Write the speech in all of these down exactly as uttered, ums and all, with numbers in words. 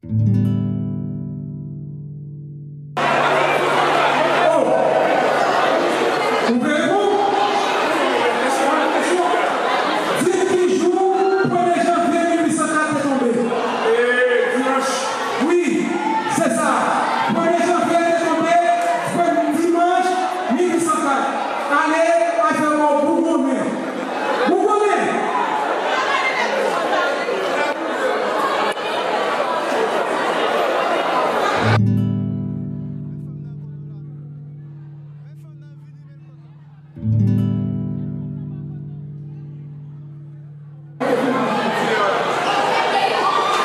Oh! Ou vle reponn? Di m ki jou premye janvye mil uit san kat te tonbe. E, dimanch. Wi, se sa. Premye janvye te tonbe, dimanch mil uit san kat. Ale, al fè bò bougonnen. Bougonnen!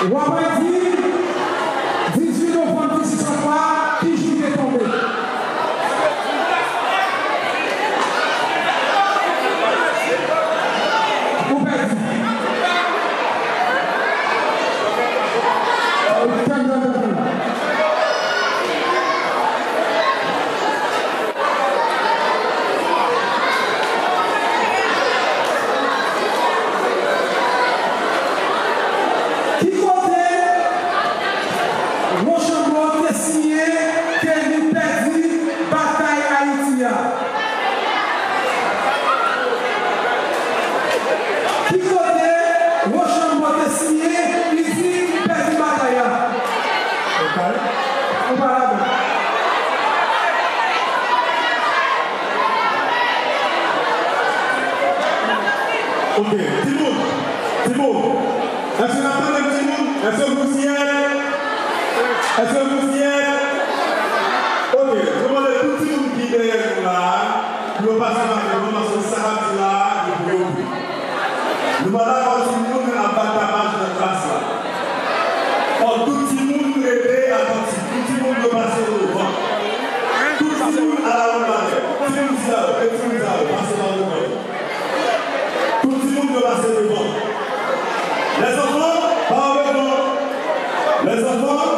W ap di, dizuit novanm dizuit san twa, ki jou te tonbe? Ou pèdi. Ou pèdi. Ki kote Wochanbo te siyen ke li pèdi batay Ayiti a? Ki kote Wochanbo te siyen li di li pèdi batay la? Ou pa, ou pa ladan. Ok, timoun, timoun, èske n ap tande m, timoun? Èske nou syèl? Èske nou syèl? Ok, nou mande tout timoun ki dèyè nou la a pou yo pase maten nou, paske sa n ap di la a, li pou yo pri. Nou pa dakò timoun ap bat tapaj nan klas la. Fòk tout timoun rete atantif. Tout timoun dwe pase devan. Tout timoun a la lòd la. Timoun sa yo, e timoun sa yo, pase pa devan yo. Tout timoun dwe pase devan. Lèzanfan, pa devan. Lèzanfan,